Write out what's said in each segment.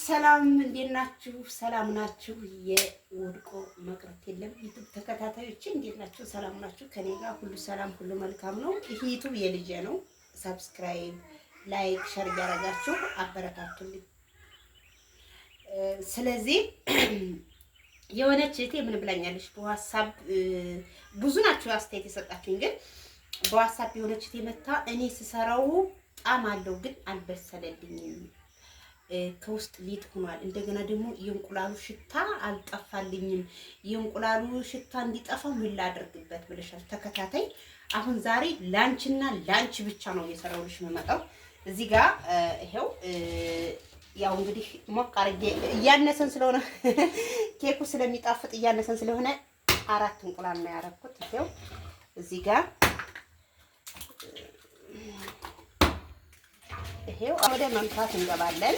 ሰላም፣ እንዴት ናችሁ? ሰላም ናችሁ? የወድቆ መቅረት የለም YouTube ተከታታዮች እንዴት ናችሁ? ሰላም ናችሁ? ከኔ ጋር ሁሉ ሰላም፣ ሁሉ መልካም ነው። ይህ YouTube የልጄ ነው። Subscribe፣ like፣ share እያደረጋችሁ አበረታቱልኝ። ስለዚህ የሆነች እህቴ ምን ብላኛለች? በ WhatsApp ብዙ ናችሁ አስተያየት የሰጣችሁኝ፣ ግን በ WhatsApp የሆነች እህቴ መታ እኔ ስሰራው ጣም አለው ግን አልበሰለልኝም፣ ከውስጥ ሊጥ ሆኗል። እንደገና ደግሞ የእንቁላሉ ሽታ አልጠፋልኝም። የእንቁላሉ ሽታ እንዲጠፋ ምን ላደርግበት ብለሻል። ተከታታይ አሁን ዛሬ ላንችና ላንች ብቻ ነው እየሰራሁልሽ የምመጣው። እዚህ ጋር ይሄው ያው እንግዲህ ሞቅ አድርጌ እያነሰን ስለሆነ፣ ኬኩ ስለሚጣፍጥ እያነሰን ስለሆነ አራት እንቁላል ነው ያደረኩት። ይሄው እዚህ ጋር ይሄው ወደ መምታት እንገባለን።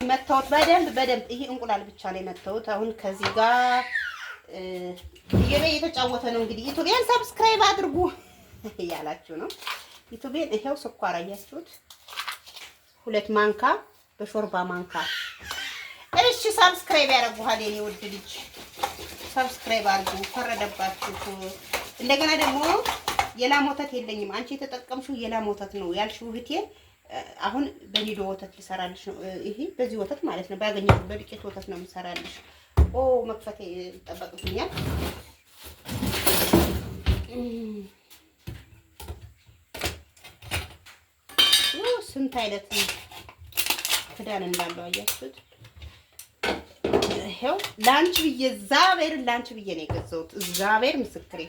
መታወት በደንብ በደንብ ይሄ እንቁላል ብቻ ነው የመታወት። አሁን ከዚህ ጋር እየበ እየተጫወተ ነው እንግዲህ። YouTubeኤን subscribe አድርጉ እያላችሁ ነው። YouTubeኤን ይሄው ስኳር አያችሁት፣ 2 ማንካ በሾርባ ማንካ። እሺ subscribe ያደርጉሃል የኔ ውድ ልጅ፣ subscribe አድርጉ። ፈረደባችሁ። እንደገና ደግሞ የላም ወተት የለኝም። አንቺ የተጠቀምሽው የላም ወተት ነው ያልሽው እህቴ፣ አሁን በኒዶ ወተት ልሰራልሽ ነው። ይሄ በዚህ ወተት ማለት ነው፣ ባገኘሁት በዱቄት ወተት ነው የምሰራልሽ። ኦ መክፈቴ ይጠበቅብኛል። ስንት አይነት ክዳን እንዳለው አያችሁት? ይኸው ላንች ብዬ እግዚአብሔርን ላንች ብዬ ነው የገዛሁት። እግዚአብሔር ምስክሬ።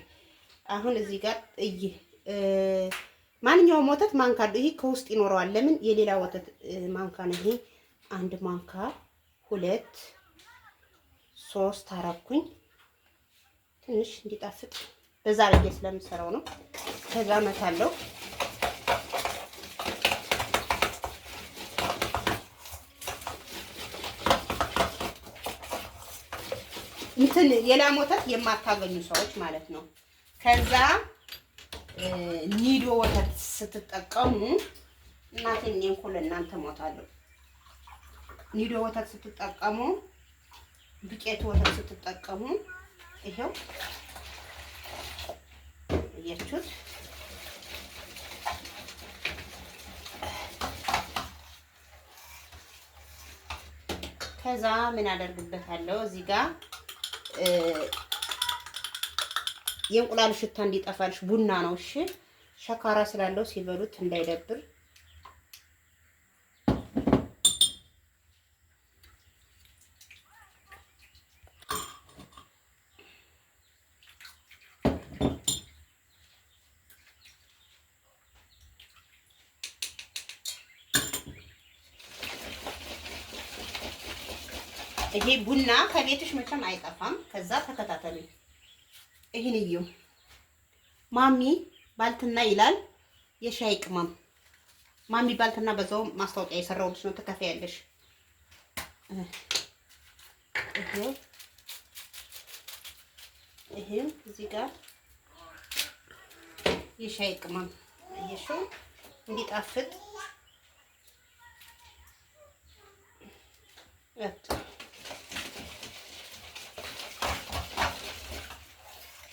አሁን እዚህ ጋር እይ፣ ማንኛውም ወተት ማንካ አለው። ይሄ ከውስጥ ይኖረዋል። ለምን የሌላ ወተት ማንካ ነው ይሄ። 1 ማንካ፣ 2፣ 3 አረኩኝ። ትንሽ እንዲጣፍጥ በዛ አድርጌ ስለምሰራው ነው። ከዛ መታለው። እንትን የላም ወተት የማታገኙ ሰዎች ማለት ነው። ከዛ ኒዶ ወተት ስትጠቀሙ፣ እናቴ እኔ እንኳን ለእናንተ ሞታለሁ። ኒዶ ወተት ስትጠቀሙ፣ ዱቄት ወተት ስትጠቀሙ ይሄው እያችሁት። ከዛ ምን አደርግበታለሁ? እዚህ ጋር የእንቁላሉ ሽታ እንዲጠፋልሽ ቡና ነው። እሺ ሸካራ ስላለው ሲበሉት እንዳይደብር። ይሄ ቡና ከቤትሽ መቼም አይጠፋም። ከዛ ተከታተሉ። ይህን እዩ። ማሚ ባልትና ይላል የሻይ ቅመም ማሚ ባልትና። በዛው ማስታወቂያ የሰራሁልሽ ነው። ትከፍያለሽ። ይሄው ይሄው እዚህ ጋር የሻይ ቅመም አየሽው እንዲጣፍጥ።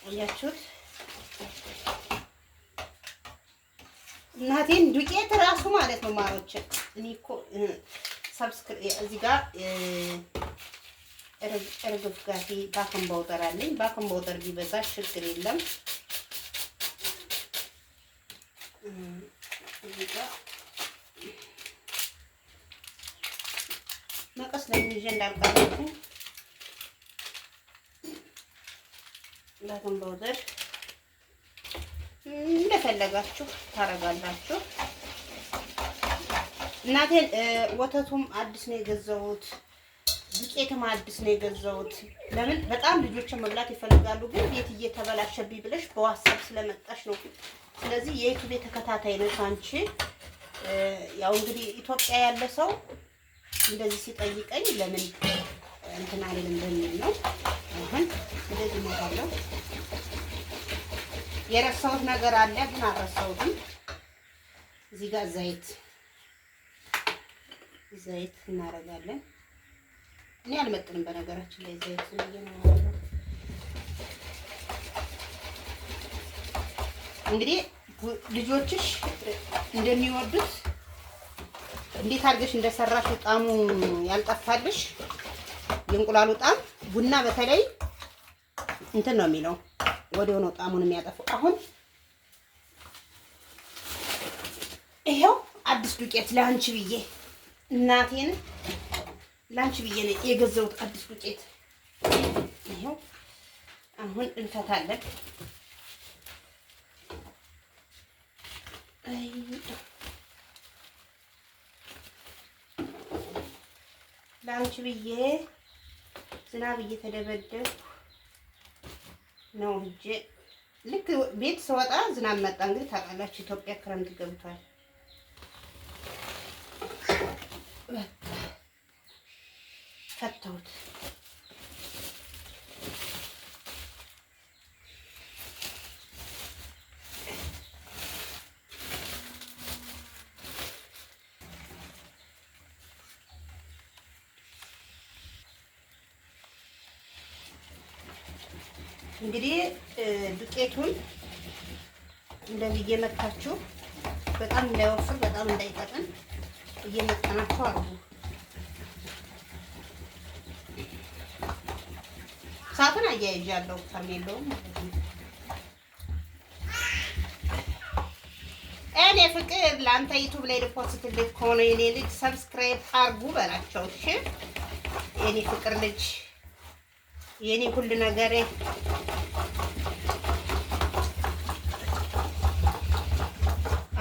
አያችሁት? እናቴን ዱቄት ራሱ ማለት ነው ማሮች። እኔ እኮ subscribe እዚህ ጋር እርግፍጋፊ baking powder አለኝ። Baking powder ቢበዛ ችግር የለም። እዚህ ጋር መቀስ ለምን ይዤ እንዳልቀረኩ። Baking powder እንደፈለጋችሁ ታረጋላችሁ። እናቴን ወተቱም አዲስ ነው የገዛሁት፣ ዱቄትም አዲስ ነው የገዛሁት። ለምን በጣም ልጆችን መብላት ይፈልጋሉ፣ ግን ቤት እየተበላሸብኝ ብለሽ በ WhatsApp ስለመጣሽ ነው። ስለዚህ የ YouTube ተከታታይ ነሽ አንቺ። ያው እንግዲህ ኢትዮጵያ ያለ ሰው እንደዚህ ሲጠይቀኝ ለምን እንትን አልልም በሚል ነው። አሁን እንደዚህ ሞታለሁ። የረሳሁት ነገር አለ ግን አልረሳሁትም። እዚህ ጋር ዘይት ዘይት እናደርጋለን። እኔ አልመጥንም በነገራችን ላይ ዘይት ነው። እንግዲህ ልጆችሽ እንደሚወዱት እንዴት አድርገሽ እንደሰራሽው ጣሙ ያልጠፋልሽ የእንቁላሉ ጣም ቡና በተለይ እንትን ነው የሚለው ወዲያው ነው ጣሙን የሚያጠፋው። አሁን ይሄው አዲስ ዱቄት ለአንቺ ብዬ እናቴን ለአንቺ ብዬ ነው የገዛሁት አዲስ ዱቄት። ይሄው አሁን እንፈታለን። ለአንቺ ብዬ ዝናብ እየተደበደብኩ ነው ሂጄ ልክ ቤት ስወጣ ዝናብ መጣ። እንግዲህ ታውቃላችሁ ኢትዮጵያ ክረምት ገብቷል። ፈተውት እንግዲህ ዱቄቱን እንደዚህ እየመታችሁ በጣም እንዳይወፍር በጣም እንዳይቀጥን እየመጠናችሁ አድርጉ። እሳቱን አያይዣለሁ ፈርሜሎውን ማለት ነው። እኔ ፍቅር ለአንተ YouTube ላይ ል post ልክ ከሆነ የኔ ልጅ subscribe አርጉ በላቸው። እሺ የኔ ፍቅር ልጅ የኔ ሁሉ ነገሬ።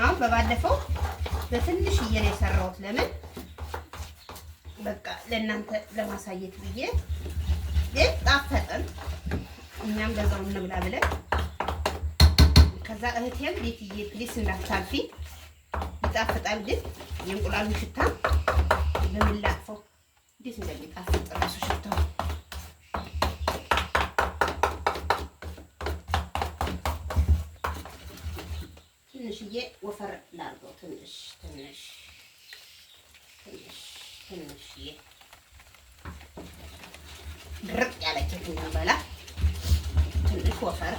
አሁን በባለፈው በትንሽዬ ነው የሰራሁት። ለምን በቃ ለእናንተ ለማሳየት ብዬ ግን ጣፈጠን። እኛም በዛው እንብላ ብለን ከዛ እህቴም ቤትዬ please እንዳታልፊ ይጣፍጣል፣ ግን የእንቁላሉ ሽታ በምን ላጥፈው እንዴት እንደሚጣፍጥ ራሱ ሽታው። ትንሽዬ ወፈር ላድርገው። ትንሽ ትንሽ ትንሽ ትንሽዬ ድርቅ ያለ ኬክ እንበላ ትንሽ ወፈር።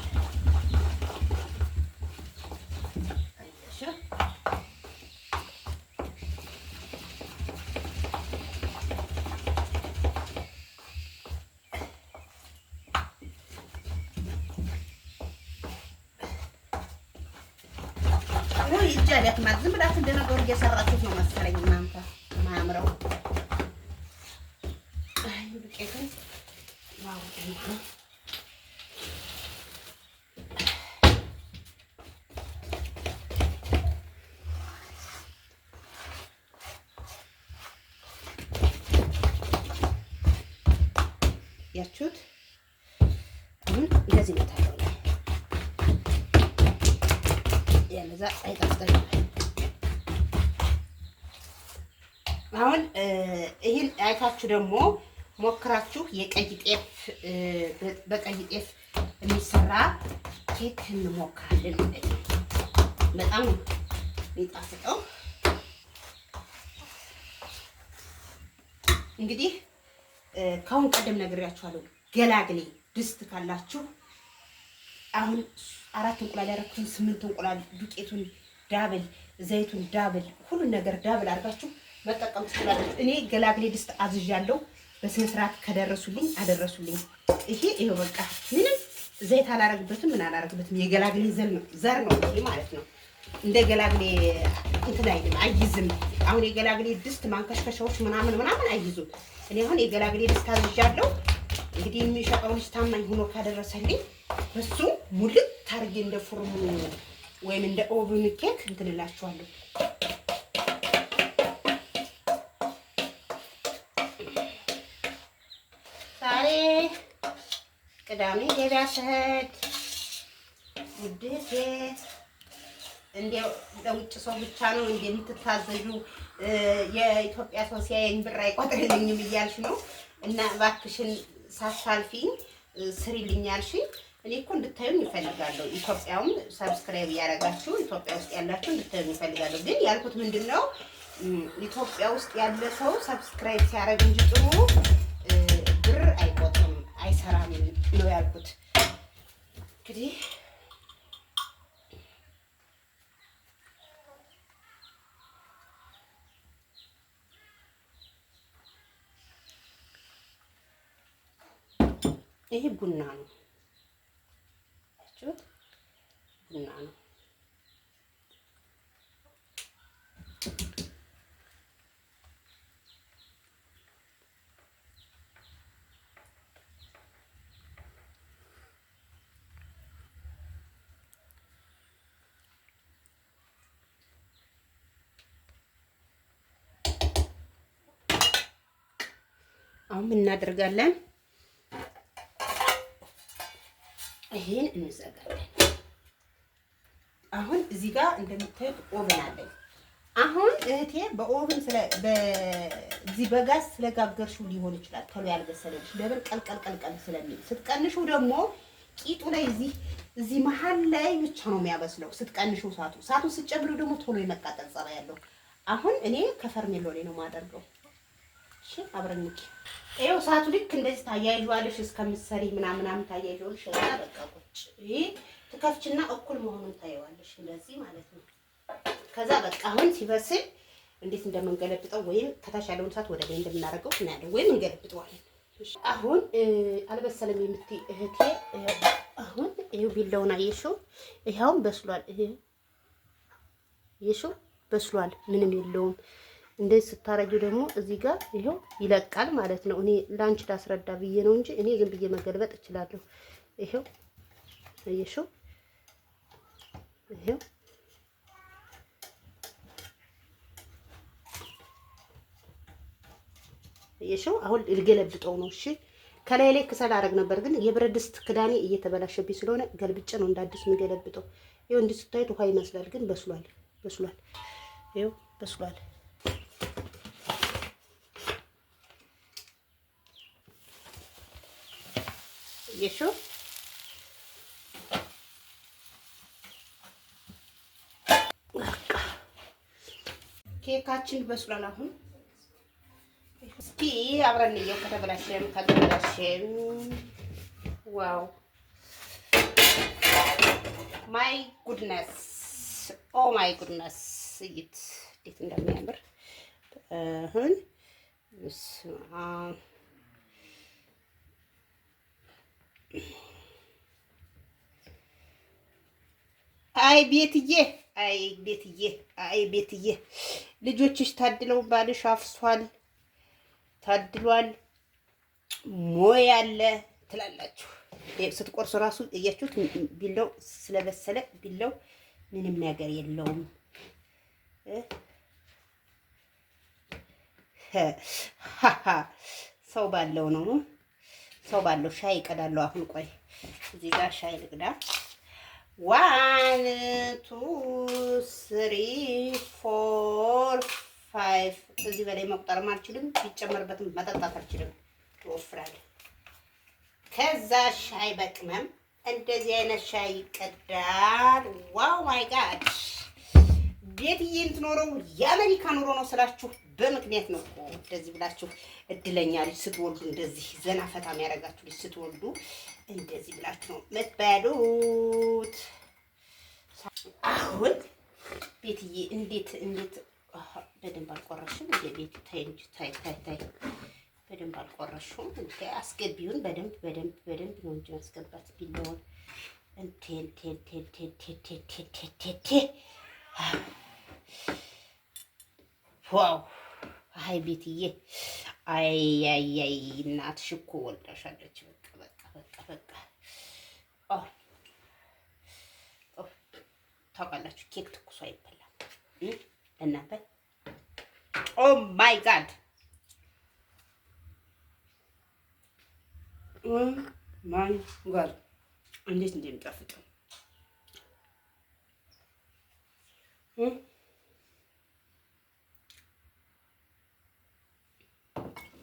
እጅ ያደክማል። ዝም ብላችሁ እንደነገሩ እየሰራችሁት ነው መሰለኝ እናንተ የማያምረው። አይ ዱቄቱን ዋው! ያችሁት አሁን እንደዚህ ነው ታለው ያለዛ አይጣፍጠኝም። አሁን ይህን አይታችሁ ደግሞ ሞክራችሁ የቀይ ጤፍ በቀይ ጤፍ የሚሰራ ኬክ እንሞክራለን ማለት ነው። በጣም የሚጣፍጠው እንግዲህ ከአሁን ቀደም ነግሬያችኋለሁ። ገላግሌ ድስት ካላችሁ አሁን 4 እንቁላል ያደረኩትን 8 እንቁላል ዱቄቱን double፣ ዘይቱን double፣ ሁሉን ነገር double አድርጋችሁ መጠቀም ትችላላችሁ። እኔ ገላግሌ ድስት አዝዣለሁ። በስነ ስርዓት ከደረሱልኝ አደረሱልኝ። ይሄ ይሄው በቃ ምንም ዘይት አላረግበትም፣ ምን አላረግበትም። የገላግሌ ዘር ነው ይሄ ማለት ነው። እንደ ገላግሌ እንትን አይልም፣ አይይዝም። አሁን የገላግሌ ድስት ማንከሽከሻዎች ምናምን ምናምን አይይዙም። እኔ አሁን የገላግሌ ድስት አዝዣለሁ። እንግዲህ የሚሸጠው ልጅ ታማኝ ሆኖ ካደረሰልኝ እሱ ሙልት አድርጌ እንደ ፉርሙ ወይም እንደ oven ኬክ እንትን እላችኋለሁ። ዛሬ ቅዳሜ ገበያ ስሄድ ውዴቴ እንዲያው ለውጭ ሰው ብቻ ነው እንደ የምትታዘዡ የኢትዮጵያ ሰው ሲያየኝ ብር አይቆጥርልኝም እያልሽ ነው። እና እባክሽን ሳታልፊኝ ስሪልኝ አልሽኝ። እኔ እኮ እንድታዩኝ እፈልጋለሁ። ኢትዮጵያውን subscribe እያደረጋችሁ ኢትዮጵያ ውስጥ ያላችሁ እንድታዩኝ እፈልጋለሁ። ግን ያልኩት ምንድን ነው ኢትዮጵያ ውስጥ ያለ ሰው subscribe ሲያደርግ እንጂ ጥሩ ብር አይቆጥርም፣ አይሰራም ነው ያልኩት። እንግዲህ ይሄ ቡና ነው። ቡና ነው። አሁን ምን እናደርጋለን? ይሄን እንዘጋለን። አሁን እዚህ ጋር እንደምታዩት oven አለኝ። አሁን እህቴ በ oven ስለ በዚህ በጋዝ ስለጋገርሽው ሊሆን ይችላል ቶሎ ያልበሰለልሽ። ለምን ቀልቀል ቀልቀል ስለሚል ስትቀንሹ ደግሞ ቂጡ ላይ እዚህ መሀል ላይ ብቻ ነው የሚያበስለው። ስትቀንሹ እሳቱን ስትጨምሪው ደግሞ ቶሎ የመቃጠል ጸባይ ያለው። አሁን እኔ ከፈርሜሎ ላይ ነው የማደርገው። እሺ አብረን እንኪ ይኸው እሳቱ ልክ እንደዚህ ታያይዋለሽ እስከምትሰሪ ምናምን ምናምን ታያይዋለሽ። እና በቃ ቁጭ ይሄ ትከፍችና እኩል መሆኑን ታየዋለሽ እንደዚህ ማለት ነው። ከዛ በቃ አሁን ሲበስል እንዴት እንደምንገለብጠው ወይም ከታች ያለውን እሳት ወደ ላይ እንደምናደርገው እናያለን፣ ወይም እንገለብጠዋለን። አሁን አልበሰለም የምትይ እህቴ፣ አሁን ይኸው ቢላውን አየሽው፣ ይኸውም በስሏል። ይሄ አየሽው በስሏል፣ ምንም የለውም። እንደዚህ ስታረጊው ደግሞ እዚህ ጋር ይኸው ይለቃል ማለት ነው። እኔ ላንቺ ላስረዳ ብዬ ነው እንጂ እኔ ዝም ብዬ መገልበጥ እችላለሁ። ይኸው አየሽው፣ ይኸው አየሽው። አሁን ልገለብጠው ነው። እሺ ከላይ ላይ ክሰል አደርግ ነበር፣ ግን የብረት ድስት ክዳኔ እየተበላሸብኝ ስለሆነ ገልብጬ ነው እንደ አዲስ የምገለብጠው። ይኸው እንዲህ ስታዩት ውሃ ይመስላል፣ ግን በስሏል፣ በስሏል። ይኸው በስሏል። አየሽው ኬካችን በስሏል። አሁን እስኪ አብረን እንየው ከተበላሸም ካልተበላሸም። Wow, my goodness, oh my goodness! እይት እንዴት እንደሚያምር አሁን። በስመ አብ። አይ ቤትዬ፣ አይ ቤትዬ፣ አይ ቤትዬ፣ ልጆችሽ ታድለው ባልሽ አፍሷል፣ ታድሏል፣ ሞያ አለ ትላላችሁ። ስትቆርሱ ራሱ እያችሁት ቢላው ስለበሰለ ቢላው ምንም ነገር የለውም። ሰው ባለው ነው፣ ሰው ባለው ሻይ ይቀዳለሁ። አሁን ቆይ እዚህ ጋር ሻይ ልቅዳ። One, two, three, four, five። ከዚህ በላይ መቁጠርም አልችልም። ቢጨመርበትም መጠጣት አልችልም፣ ይወፍራል። ከዛ ሻይ በቅመም እንደዚህ አይነት ሻይ ይቀዳል። Wow, my God! ቤትዬ የምትኖረው የአሜሪካ ኑሮ ነው ስላችሁ በምክንያት ነው እኮ። እንደዚህ ብላችሁ እድለኛ ልጅ ስትወልዱ፣ እንደዚህ ዘና ፈታ የሚያደርጋችሁ ልጅ ስትወልዱ እንደዚህ ብላችሁ ነው የምትበሉት። አሁን ቤትዬ እንዴት እንዴት በደንብ አልቆረሽም እንዴ? ቤት ታይ እንጂ፣ ታይ ታይ ታይ፣ በደንብ አልቆረሽም እንዴ? አስገቢውን በደንብ በደንብ በደንብ ነው እንጂ ማስገባት ቢለውን። እንቴ እንቴ እንቴ እንቴ እንቴ እንቴ እንቴ እንቴ እንቴ። Wow! አይ ቤትዬ፣ አይ አይ አይ፣ እናትሽ እኮ ወልዳሻለች። በቃ በቃ በቃ በቃ። ታውቃላችሁ ኬክ ትኩሱ አይበላም እናንተ። Oh my God, my God! እንዴት እንደሚጣፍጥ!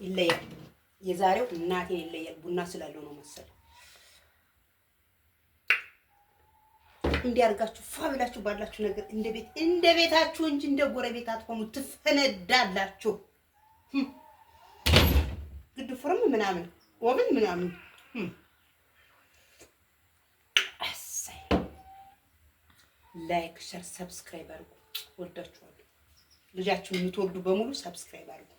ይለያል። የዛሬው እናቴን ይለያል። ቡና ስላለው ነው መሰል። እንዲያርጋችሁ ፋ ብላችሁ ባላችሁ ነገር እንደ ቤት እንደ ቤታችሁ እንጂ እንደ ጎረቤት አትሆኑ፣ ትፈነዳላችሁ። ግድ ፉርም ምናምን oven ምናምን። አሳይ like፣ share፣ subscribe አድርጉ። ወዳችኋለሁ። ልጃችሁን የምትወዱ በሙሉ subscribe አድርጉ።